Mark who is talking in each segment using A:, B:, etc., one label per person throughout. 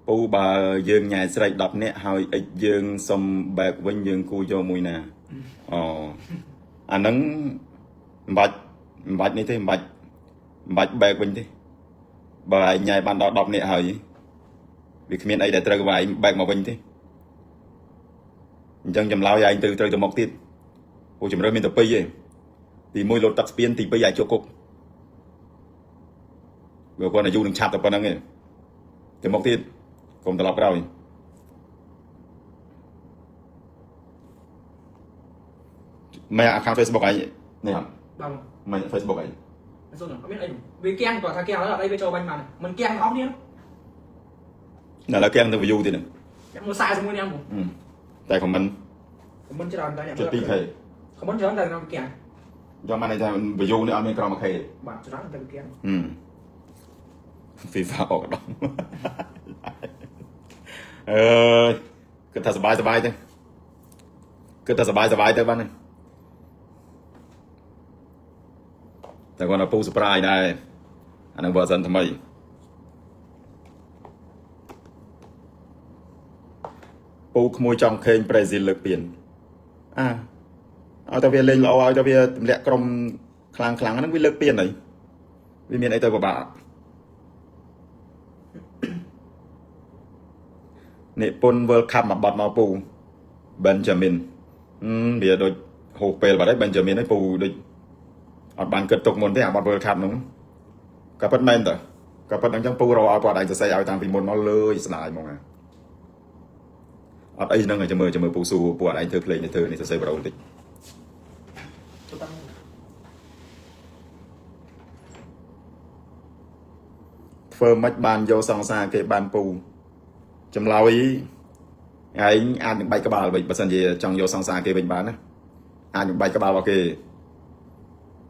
A: ពូបើយើងញ៉ែស្រី10នាក់ហើយអិចយើងសុំបែកវិញយើងគួរយកមួយណាអូអាហ្នឹងមិនបាច់មិនបាច់នេះទេមិនបាច់មិនបាច់បែកវិញទេបើឯងញ៉ែបានដល់10នាក់ហើយវាគ្មានអីដែលត្រូវវាយបែកមកវិញទេអញ្ចឹងចម្លើយឯងទៅត្រូវទៅមុខទៀតពូជំរឿនមានតែពីរទេទី1លោតទឹកស្ពានទី2ឯងជាប់គុកវាគាត់អាយុនឹងឆាប់តែប៉ុណ្្នឹងទេទៅមុខទៀតកុំត្រឡប់ក្រោយមែន account Facebook ឯងនេះ
B: បាទ
A: មែន Facebook ឯង
B: សូមអត់មានអីវាគៀងគាត់ថាគៀងហើយអត់អីវាចូលបាញ់បានមិនគៀងទាំងអស់គ្នា
A: នៅឡើយគេងទៅ view ទៀតហ្នឹង
B: អ្នកមើល41នាក់មក
A: តែ comment
B: ខមមិនច្រើនតែអ្នក
A: ជិត 2K
B: ខមមិនច្រើនតែនៅគៀង
A: យកមកន័យថា view នេះអត់មានក្រោម 1K
B: បាទច្រើនតែគៀង
A: ហឹម FIFA អកដល់អើយគិតថាសบายសบายទៅគិតថាសบายសบายទៅបានហើយតែគាត់ដល់ពូ surprise ដែរអានឹង version ថ្មីពូក្មួយចង់ឃើញប្រេស៊ីលលើកពានអាឲ្យតែវាលេងល្អឲ្យតែវាទម្លាក់ក្រុមខ្លាំងខ្លាំងហ្នឹងវាលើកពានហើយវាមានអីទៅពិបាកនិពន្ធ World Cup មកបត់មកពូ Benjamin វាដូចហូសពេលបាត់ហើយ Benjamin ហ្នឹងពូដូចអត់បានគិតទុកមុនទេអាបត់ World Cup ហ្នឹងក៏ពិតមែនតើក៏ពិតអញ្ចឹងពូរកឲ្យគាត់ឯងសរសេរឲ្យតាំងពីមុនមកលើយស្ដាយហ្មងអាអត់អីហ្នឹងឲ្យចាំមើលចាំមើលពូស៊ូពូអត់ឯងធ្វើភ្លេងនេះធ្វើនេះសរសេរបរោបន្តិច
B: ទៅតាំង
A: ធ្វើម៉េចបានយកសង្សារគេបានពូចម្លើយឯងអាចនឹងបែកក្បាលវិញបើសិនជាចង់យកសង្សារគេវិញបានណាអាចនឹងបែកក្បាលរបស់គេ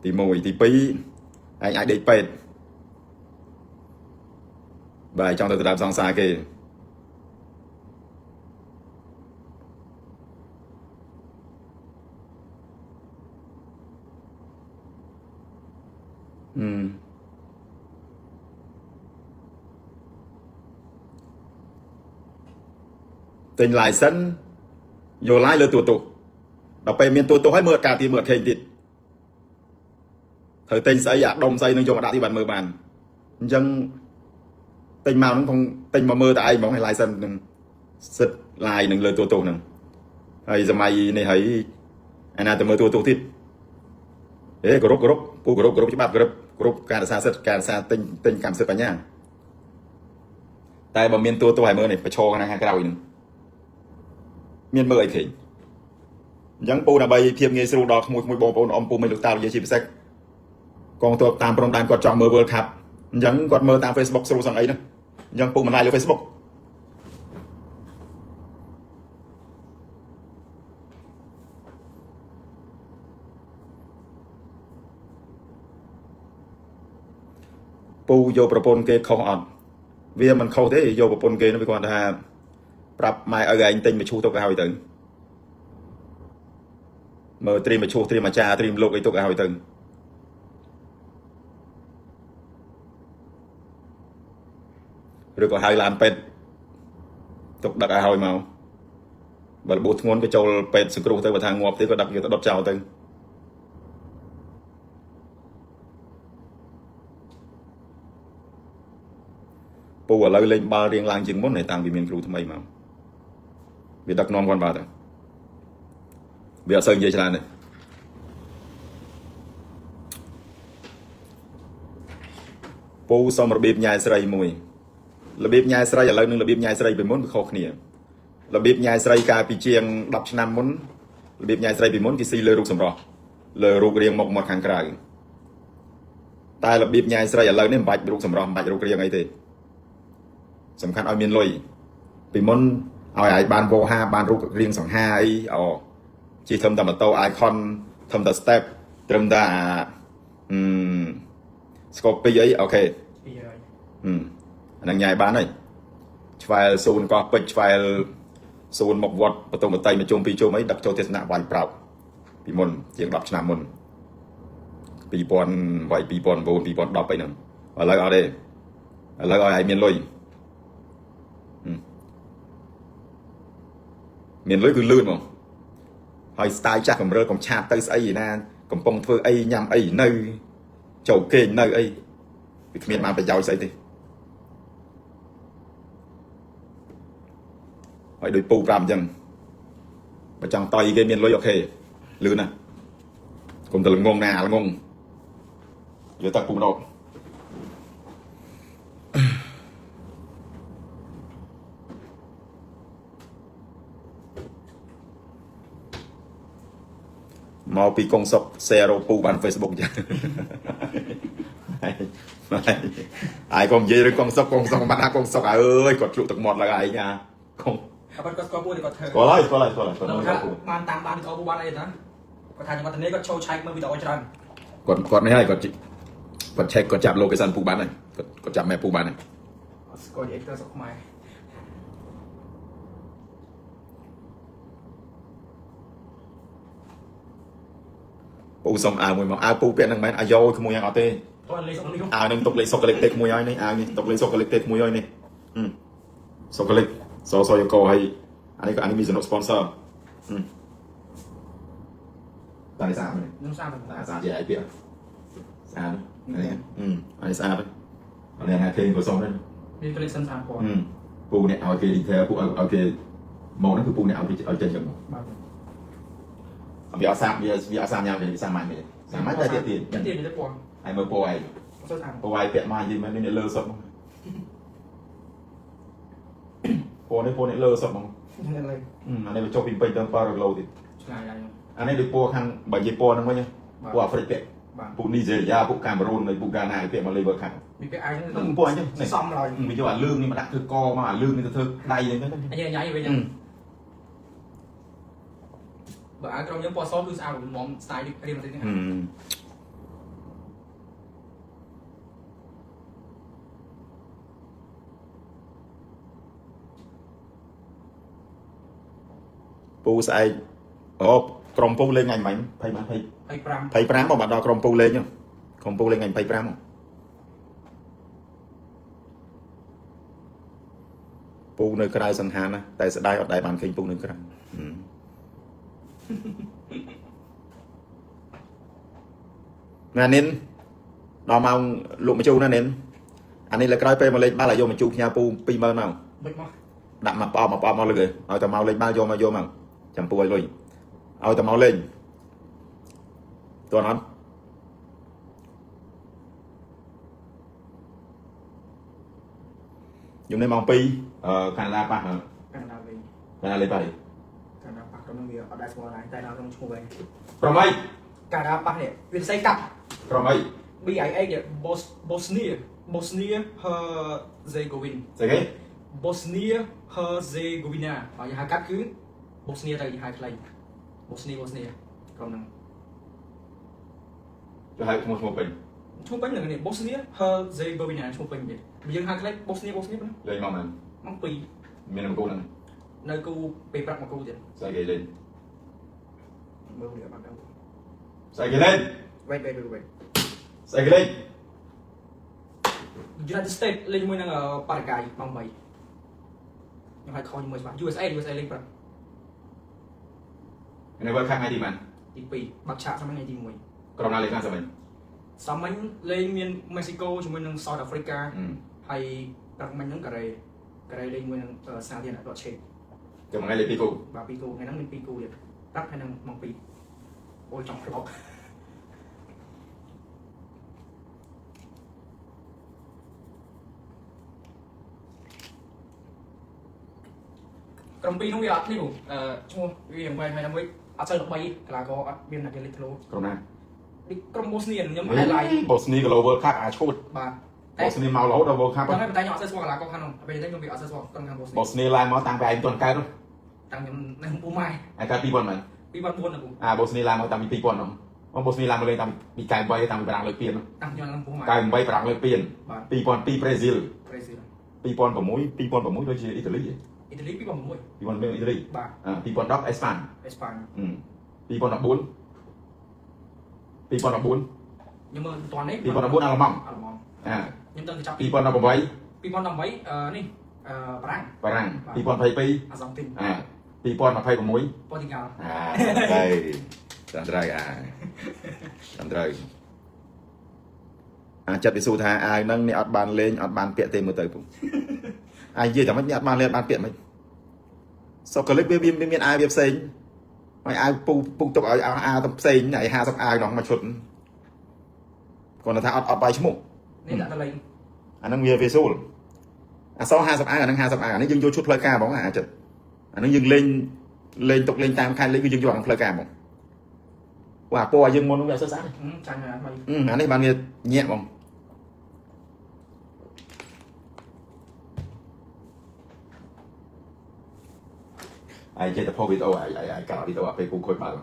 A: ទី1ទី2ឯងអាចដេកពេទ្យបើឯងចង់ទៅតាមសង្សារគេហឹមទិញ license យក line លើទូរទស្សន៍ដល់ពេលមានទូរទស្សន៍ហើយមើលអត់ការទៀតមើលអត់ឃើញទៀតត្រូវទិញស្អីអាដុំស្អីនឹងយកមកដាក់ទីបានមើលបានអញ្ចឹងទិញមកហ្នឹងផងទិញមកមើលតែឯងហ្មងឲ្យ license នឹងសិត line នឹងលើទូរទស្សន៍ហ្នឹងហើយសម័យនេះហើយអាណាទៅមើលទូរទស្សន៍ទៀតអេគោរពគោរពពូគោរពគោរពច្បាប់គោរពគោរពការរក្សាសិទ្ធិការរក្សាទិញទិញកម្មសិទ្ធិបញ្ញាតែបើមានទូរទស្សន៍ឲ្យមើលនេះប្រឈរខាងក្រៅហ្នឹងមានមើលអីឃើញអញ្ចឹងពូដើម្បីភាពងាយស្រួលដល់ក្មួយក្មួយបងប្អូនអ៊ំពូមីលោកតាលោកយាយជាពិសេសកងទ័ពតាមព្រំដែនគាត់ចង់មើល World Cup អញ្ចឹងគាត់មើលតាម Facebook ស្រួលសឹងអីហ្នឹងអញ្ចឹងពូមិនឡាយលើ Facebook ពូយកប្រពន្ធគេខុសអត់វាមិនខុសទេយកប្រពន្ធគេនោះវាគាត់ថាប្រាប់ម៉ែឲ្យឯងទិញមឈូសទុកឲ្យហើយទៅមើលត្រៀមមឈូសត្រៀមអាចារ្យត្រៀមលោកអីទុកឲ្យហើយទៅឬក៏ហៅឡានពេទ្យទុកដឹកឲ្យហើយមកបើរបួសធ្ងន់ក៏ចូលពេទ្យសង្គ្រោះទៅបើថាងាប់ទេក៏ដឹកយកទៅដុតចោលទៅពូឥឡូវលេងបាល់រៀងឡើងជាងមុនឯតាំងពីមានគ្រូថ្មីមកវាដឹកនាំគាត់បាទទៅវាអត់សូវនិយាយច្រើនទេពូសុំរបៀបញ៉ែស្រីមួយរបៀបញ៉ែស្រីឥឡូវនឹងរបៀបញ៉ែស្រីពីមុនវាខុសគ្នារបៀបញ៉ែស្រីកាលពីជាង10ឆ្នាំមុនរបៀបញ៉ែស្រីពីមុនគេស៊ីលើរូបសម្រស់លើរូបរាងមុខមាត់ខាងក្រៅតែរបៀបញ៉ែស្រីឥឡូវនេះមិនបាច់រូបសម្រស់មិនបាច់រូបរាងអីទេសំខាន់ឲ្យមានលុយពីមុនឲ្យឯងបានវោហាបានរូបរាងសង្ហាអីអូជិះធំតែម៉ូតូ icon ធំតែ step ត្រឹមតែអាអឺស្កូពីអីអូខេ
B: ពីហើយ
A: ហឹមអាហ្នឹងញ៉ាយបានហើយឆ្វែលសូនកោះពេជ្រឆ្វែលសូនមកវត្តបតុមតីមកជុំពីរជុំអីដឹកចូលទេសនៈវាយប្រោកពីមុនជាង10ឆ្នាំមុន2008 2009 2010អីហ្នឹងឥឡូវអត់ទេឥឡូវឲ្យឯងមានលុយ មានលុយគឺលឿនហ្មងហើយ style ចាស់កម្រើកុំ chat ទៅស្អីណាកំពុងធ្វើអីញ៉ាំអីនៅចូលគេងនៅអីវាគ្មានបានប្រយោជន៍ស្អីទេហើយដូចពូប្រាប់អញ្ចឹងបើចង់តយគេមានលុយ OK លឿនណាស់កុំទៅល្ងងណាល្ងងយកតាពូម្ដង មកពីកុងសុក share រកពូបាន Facebook ចឹងអាយកុំនិយាយរឿងកុងសុកកុងសុកបាត់ថាកុងសុកអើយគាត់ជ្លក់ទឹកមាត់ឡើងឯងណាកុង
B: អត់គាត់ស្គាល់ពូទេគាត់ធ្វើ
A: ស្គាល់ហើយស្គាល់ហើយស្គាល់ហើយ
B: ដល់ថាបានតាមបានវីដេអូពូបានអីតាគាត់ថាចង្វាត់នេះគាត់ចូលឆែកមើលវីដេអូច្រើន
A: គាត់គាត់នេះហើយគាត់គាត់ check គាត់ចាប់ location ពូបានហើយគាត់គាត់ចាប់ map ពូបានហើយ
B: អត់ស្គាល់ editor ស្រុកខ្មែរ
A: ពូសុំអាវមួយមកអាវពូពាក់ហ្នឹងមែនអាយ៉ូក្មួយយ៉ាងអត់ទេ
B: គាត់លេងស្រុកនេះ
A: អាវហ្នឹងទុកលេខសុកលេខទេក្មួយហើយនេះអាវនេះទុកលេខសុកលេខទេក្មួយហើយនេះសុកលេខសសយកហើយអានេះក៏អានេះមានសំណុក sponsor តែស្អាតមែន
B: ខ្ញុំស្អាតមែន
A: ស្អាតជាអីពាក្យស្អាតនេះអឺអានេះស្អាតអានេះណាគេក៏សុំដែរ
B: មាន collection ស្អាតពណ៌
A: ពូអ្នកឲ្យគេ detail ពូឲ្យឲ្យគេមកហ្នឹងគឺពូអ្នកឲ្យគេឲ្យចេញចឹងមក
B: បាទ
A: វាអត់សាបវាវាអត់សាបញ៉ាំវាសាមញ្ញមែនសាមញ្ញតែទៀតទៀត
B: ទៀតទៀតពណ៌
A: ហើយមើលពណ៌ឯង
B: អត់ស្អាត
A: ពណ៌ឯងពាក់មកនិយាយមែននេះលើសុតមកពណ៌នេះពណ៌នេះលើសុតមក
B: នេះឡើយ
A: អានេះវាចុះពីពេញទៅ7គីឡូទៀត
B: ឆ្ងាយហើយ
A: អានេះដូចពណ៌ខាងបើនិយាយពណ៌ហ្នឹងវិញពណ៌អាហ្វ្រិកពាក់
B: បាទ
A: ពួកនីហ្សេរីយ៉ាពួកកាមេរូនពួកហ្គាណាពាក់មកលេង World Cup
B: មានពាក់អាវ
A: ហ្នឹងពណ៌អញ្ចឹងនេះ
B: សំឡើយ
A: វាយកអាលឿងនេះមកដាក់ធ្វើកមកអាលឿងនេះទៅធ្វើដៃហ្នឹងទៅ
B: អញញ៉ៃវិញបើអាវក្រុមយើងពណ៌សគឺស្អាតហ្មង style រៀនមកទៀតនេះ
A: ពូស្អែកអូក្រុមពូលេងថ្ងៃមិញ20 20
B: 25
A: 25មកបាទដល់ក្រុមពូលេងក្រុមពូលេងថ្ងៃ25មកពូនៅក្រៅសង្ហានណាតែស្ដាយអត់ដែលបានឃើញពូនៅក្រៅណានិនដល់ម៉ោងលក់មជូរណានិនអានេះលើក្រោយពេលមកលេងបាល់ឲ្យយកមជូរផ្ញើពូ20000មក
B: បិចមក
A: ដាក់មកប្រអប់មកប្រអប់មកលើគេឲ្យតែមកលេងបាល់យកមកយកមកចាំពូឲ្យលុយឲ្យតែមកលេងតើអត់យំនេះម៉ោង2អឺកាណាដាប៉ះ
B: កាណាដាវិញ
A: កាណាដាលេងប៉ះ
B: កាណាដាប៉ះក្រុមនឹងវាអត់ដែរស្គាល់ដែរតែដល់ក្នុងឈ្មោះវិញ
A: ក្រុមអី
B: កាណាដាប៉ះនេះវាស្អីកាប់
A: ក្រុមអី
B: BIA នេះ Bosnia Bosnia Herzegovina
A: ស្អីគេ
B: Bosnia Herzegovina បើយើងហៅកាត់គឺ Bosnia ទៅហៅខ្លី Bosnia Bosnia ក្រុមហ្នឹង
A: ទៅហៅឈ្មោះឈ្មោះពេញ
B: ឈ្មោះពេញហ្នឹងនេះ Bosnia Herzegovina ឈ្មោះពេញវាបើយើងហៅខ្លី Bosnia Bosnia ប៉ុណ្ណា
A: លេងមកមែន
B: ម៉ោង2
A: មានមកគូហ្នឹង
B: នៅគូពេលប្រាប់មកគូទៀត
A: ស្អីគេលេង
B: មើលវាបាត់ដល់
A: ស្អីគេលេង
B: wait wait wait wait
A: ស្អីគេលេង
B: United States លេងជាមួយនឹងប៉ារ៉ាហ្គាយម៉ោង3ខ្ញុំហៅខជាមួយច្បាស់ USA USA លេងប្រាប់
A: នៅ World Cup ថ្ងៃទីប៉ុន្មាន
B: ទី2បាក់ឆាកសម័យថ្ងៃទី1
A: ក្រុមណាលេងខាងសម័យ
B: សម័យលេងមានមេស៊ីកូជាមួយនឹង South Africa ហើយព្រឹកមិញហ្នឹងកូរ៉េកូរ៉េលេងមួយនឹងសាធារណរដ្ឋឆេក
A: ចាំថ្ងៃលេងពីរគូ
B: បាទពីរគូថ្ងៃហ្នឹងមានពីរគូទៀតព្រឹកហើយនឹងម៉ោង2អូយចង់ក្លុកក្រុមពីរនោះវាអត់នេះពូអឺឈ្មោះវាយ៉ាងវែងហើយណាមួយអត់សូវល្បីកីឡាករអត់មានអ្នកគេលេចធ្លោ
A: ក្រុមណា
B: ដូចក្រុមបូស្នីខ្ញុំអត់ឡាយ
A: បូស្នីក៏ World Cup អាឈួត
B: បាទ
A: បូស្នីមករហូតដល់ World Cup
B: តែតែខ្ញុំអត់សូវស្គាល់កីឡាករខាងនោះពេលនេះខ្ញុំវាអត់សូវស្គាល់ក្រុមខាងបូស្នី
A: បូស្នីឡើងមកតាំងពីឯងមិនទាន់កើតនោះ
B: តាំងខ្ញុំនៅកំពូលម៉ែ
A: ឯងកើត2000មែន
B: 2004ណាពូ
A: អាបូស្នីឡើងមកតាំងពី2000នោះមកបូស្នីឡើងមកលេងតាំងពី98តាំងពីបារាំងលើកពាន
B: តាំងខ្ញុំនៅកំពូលម៉ែ
A: 98បារាំងលើកពាន
B: បាទ
A: 2002ប្រេស៊ីល
B: ប្រេស៊ីល
A: 2006 2006ដូចជាអ៊ីតាលី
B: អ៊ីតាលី2006
A: 2006អ៊ីតាលី
B: បាទ
A: 2010អេស្ប៉ាញ
B: អេស្ប៉ាញ
A: 2014 2014
B: ខ្ញុំមើលមិនទាន់ទេ
A: 2014អាល្លឺម៉ង់
B: អាល្លឺម៉ង់
A: អា
B: ខ្ញុំដឹងទៅចាប់
A: 2018
B: 2018អឺនេះ បារាំង
A: បារាំង2022
B: អាសង់ទីន
A: អា2026
B: ប៉ូទុយហ្គាល់
A: អាត្រូវតាមត្រូវអាតាមត្រូវអាចចិត្តវិស៊ូថាអាវហ្នឹងនេះអត់បានលេងអត់បានពាក់ទេមើលទៅពូអាយនិយាយតែមិននេះអត់បានលេងអត់បានពាក់មិនសុកលិកវាមានអាវវាផ្សេងហើយអាវពូពូទុកឲ្យអាវទៅផ្សេងហើយ50អាវក្នុងមួយឈុតគាត់ថាអត់អត់បាយឈ្មោះ
B: នេះដាក់ទៅលេង
A: អាហ្នឹងវាវាស្រួលអស50អាវអាហ្នឹង50អាវអានេះយើងយកឈុតផ្លូវការហ្មងអាចិត្តអាហ្នឹងយើងលេងលេងទុកលេងតាមខែលេងគឺយើងយកអាផ្លូវការហ្មងវ៉ាពណ៌យើងមុនហ្នឹងវាអត់សូវស្អាតទេ
B: ចាញ់ហើយ
A: អានេះបានវាញាក់ហ្មងឯងចេះតែផុសវីដេអូឯងឯងកាត់វីដេអូពេលពូខូចបាល់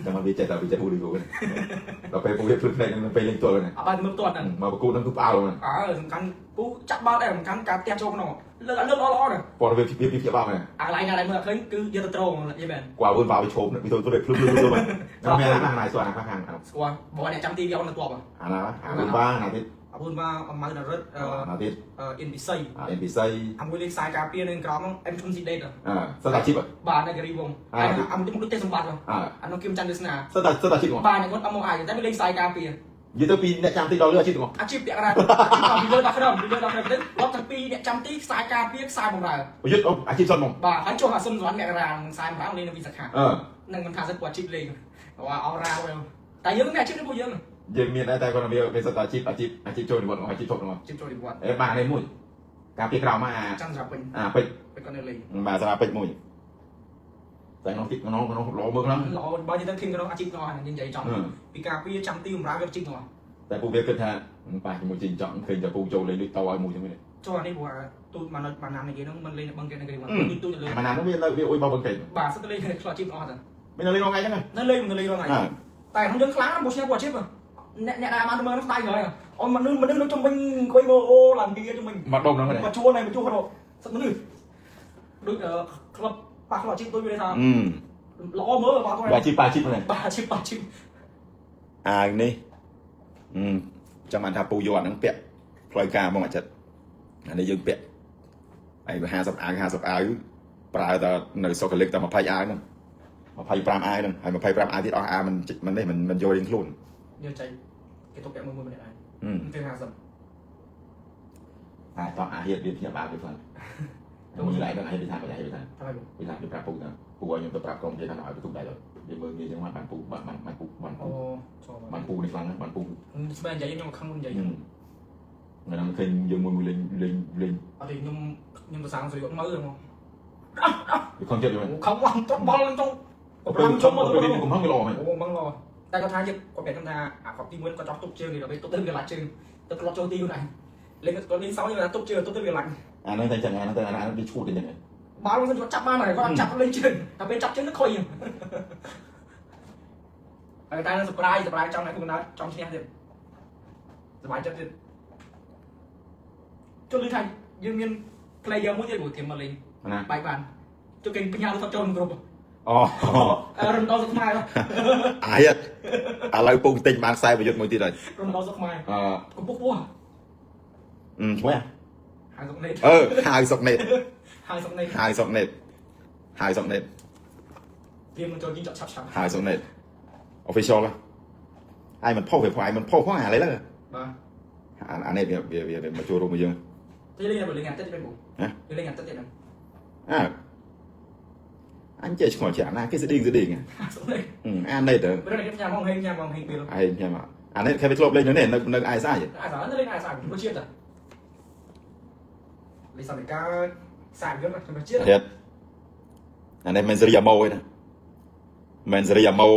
A: តែមកវាចេះតែវាចេះពូលីគូដល់ពេលពូវាភ្លឺភ្នែកនឹងពេលលេងទល់ហ្នឹង
B: អត់បានមើលទាត់ហ្នឹង
A: មកប្រកួតហ្នឹងគឺផ្អើលហ្នឹង
B: អើសំខាន់ពូចាប់បាល់ដែរសំខាន់ការផ្ទះចូលក្នុងលើកលើកល្អល្អណា
A: ពណ៌វាវាវាបាល់ហ្នឹង
B: អាកន្លែងណាដែលមើលឃើញគឺយកទៅត្រូនិយាយមែន
A: គាត់វិញបាល់វាឈោមវាទៅទៅភ្លឺភ្លឺភ្លឺហ្នឹងមានអាណាណាស្គាល់អាណាខាង
B: ស្គាល់បើអ្នកចាំទីវាអត់នៅទាប់
A: អាណាអាវិញបាអាណាទៀត
B: អពុនមកអម៉ៅណារិតអឺ
A: អាណាទៀត
B: អ៊ិនពិសី
A: អាអិនពិសី
B: អាមួយលេខខ្សែការពារនៅក្រោមហ្នឹងអែមឈុនស៊ីដេត
A: អសិតតែជីប
B: បាទនៅការីវងហើយអាមួយមុខដូចទេសម្បត្តិអានោះគឹមច័ន្ទវាសនា
A: សិតតែសិតតែជីបហ្មង
B: បាទអ្នកគាត់អត់មកអាចតែមានលេខខ្សែការពារ
A: និយាយទៅពីអ្នកចាំទីដល់លើអាជីពហ្មង
B: អាជីពពាក់កណ្ដាលពីលើដល់ក្រោមពីលើដល់ក្រោមទៅរាប់តាំងពីអ្នកចាំទីខ្សែការពារខ្សែបំរើ
A: ប្រយុទ្ធអាជីពសុទ្ធហ្មង
B: បាទហើយចុះអាសុនសវណ្ណមករាខ្សែបំរើលេងនៅវិសាខា
A: អឺ
B: នឹងមិនថាសិតពួកអាជីពលេងវ៉ាអរ៉ាវតែយើងមានអាជីពនេះពួកយើង
A: យើងមានដែរតែគាត់វាវាសិតតែអាជីពអាជីពអាជីពចូលនិវត្តន៍អាជីពធំហ្មង
B: អាជីពចូលនិវត្តន៍
A: អេបាទនេះមួយការពីក្រោមមកអា
B: ច័ន្ទស្រាប់ពេញ
A: អាពេជ្រ
B: ពេញគាត់នៅលេង
A: បាទសារពេជ្រមួយតែក្នុងទីក្នុងក្នុងលោមើលក្នុង
B: ល្អបើនិយាយទៅធីមក្នុងអាជីពទាំងអស់ហ្នឹងយើងនិយាយចំពីការពារចាំទីបំរើវាអាជីពទាំងអស់
A: តែពូវាគិតថាប៉ះជាមួយជីងចង់ឃើញតែពូចូលលេងដូចតឲ្យមួយចឹងវិញ
B: ចុះអានេះព្រោះអាទូតម៉ាណុចម៉ាណាំនេះគេហ្នឹងមិនលេងនៅបឹងគេនៅគេវត្តទូតទូតលើ
A: អាណានោះវានៅវាអុយបោះបឹងគេ
B: បាទសិតទៅលេងឆ្លោះអាជីពទាំងអស់ទៅ
A: មាននៅលេងថ្ងៃហ្នឹង
B: នៅលេងនៅលេងរាល់ថ្ងៃតែក្នុងយើងខ្លាំងណាស់ព្រោះឈ្នះពួកអាជីពអ្នកអ្នកដែលបានមើលហ្នឹងស្ដាយក្រោយអូនមនុស្សមនុស្សនៅជុំវិញអង្គុយមើលអូឡើងគេជុំវិញ
A: មកដុំហ្នឹង
B: មកជួលណែមកជួលគាត់សិតមនុស្សដូចក្លឹបប៉ះក្លឹបអាជីពដូចវាថាល្អមើលបាទ
A: បាទអាជីពអាជីពហ្នឹង
B: បាទអាជីពអាជីព
A: អាវនេះចាំបានថាពូយកអាហ្នឹងពាក់ផ្លូវការហ្មងអាចិត្តអានេះយើងពាក់ហើយ50អាវ50អាវប្រើតែនៅសុខលិកតែ20អាវហ្នឹង25អាវហ្នឹងហើយ25អាវទៀតអស់អាវមិនមិននេះមិនមិនយករៀងខ្លួន
B: យកចៃគេទុកពាក់មួយមួយម្នាក់ឯងទៅ50
A: អាតោះអាហៀតវាភ្ញាក់បាវាខ្លាំងមើលឡើងដល់អាហៀតវាថាអាហៀតវាថា
B: ថាម៉េច
A: វាថាវាប្រាប់ពូថាពូឲ្យខ្ញុំទៅប្រាប់ក្រុមគេថាឲ្យបន្ទុកដែរវាមើលងាយចឹងបានពូបានបានពូបានពូ
B: អូចូល
A: បានពូនេះខ្លាំងណាស់បានពូ
B: ស្មាននិយាយខ្ញុំខឹងនិយាយ
A: ថ្ងៃហ្នឹងឃើញយើងមួយមួយលេងលេងលេង
B: អត់ទេខ្ញុំខ្ញុំទៅសាងស្រីគាត់មើលហ្មង
A: វាខំចិត្តយល់
B: ខំឡើងទាត់បល់ហ្នឹងចង់
A: ពេល
B: ប្រាំជុំមក
A: ពេលកំហឹងវាល្អមែន
B: អូហ្មងល្អតែគាត់ថាយើងគាត់ប្រាប់ខ្ញុំថាអាគាត់ទី1គាត់ចង់ទប់ជើងគេដល់ពេលទប់ទៅវាឡាច់ជើងទៅក្លត់ចូលទីខ្លួនឯងលេងគាត់លេងសោយថាទប់ជើងទប់ទៅវាឡាច់
A: អាហ្នឹងតែចឹងអាហ្នឹងតែអាហ្នឹងវាឈួតតែចឹង
B: បាល់មិនគាត់ចាប់បានហើយគាត់ចាប់លេងជើងតែពេលចាប់ជើងទៅខុយហើយតែនឹង surprise surprise ចង់ឲ្យគុំណាចង់ឈ្នះទៀតសប្បាយចិត្តទៀតជុលលឺថាយើងមាន player មួយទៀតព្រោះគេមកលេង
A: ណា
B: បាយបានជុលគេបញ្ញាលុះចូលក្នុងក្រុម
A: អូ
B: រំដោសុកខ្មែរ
A: អាយឥឡូវពូទិញបានខ្សែប្រយុទ្ធមួយទៀតហើយ
B: រំដោសុកខ្មែរ
A: អឺ
B: កំពុះពោះ
A: ឈ្មោះ
B: ហៅសុកនេត
A: អឺហៅសុកនេត
B: ហៅសុកនេត
A: ហៅសុកនេតហៅសុកនេត
B: វាមកចូលជីងចក់ឆាប់ឆាប់
A: ហៅសុកនេត official ឯងមិនផុសវាផងឯងមិនផុសផងអាឡូវ
B: បាទ
A: អានេះវាវាវាមកចូលរួមមួយយើង
B: ទៅលេងលេងអាទិត្យទៅពូលេងអាទិត្យទៀតហ្នឹង
A: អើអញចេះឆ្ងល់ជាអាណាគេស្ឌីងស្ឌីង
B: សុកនេត
A: អានេះទៅ
B: បើនេះញ៉ាំមកហេងញ៉ាំមកហេងពេល
A: ឯងខ្ញុំអានេះគេវាធ្លាប់លេងនៅនេះនៅនៅ ISI
B: អាសាលេងអាសាព្រោះជាតិតាលេងសាមិកាសាយយកខ្ញុំជាតិ
A: ហេតុអានេះមិនសេរីអាម៉ូឯណាមិនសេរីអាម៉ូ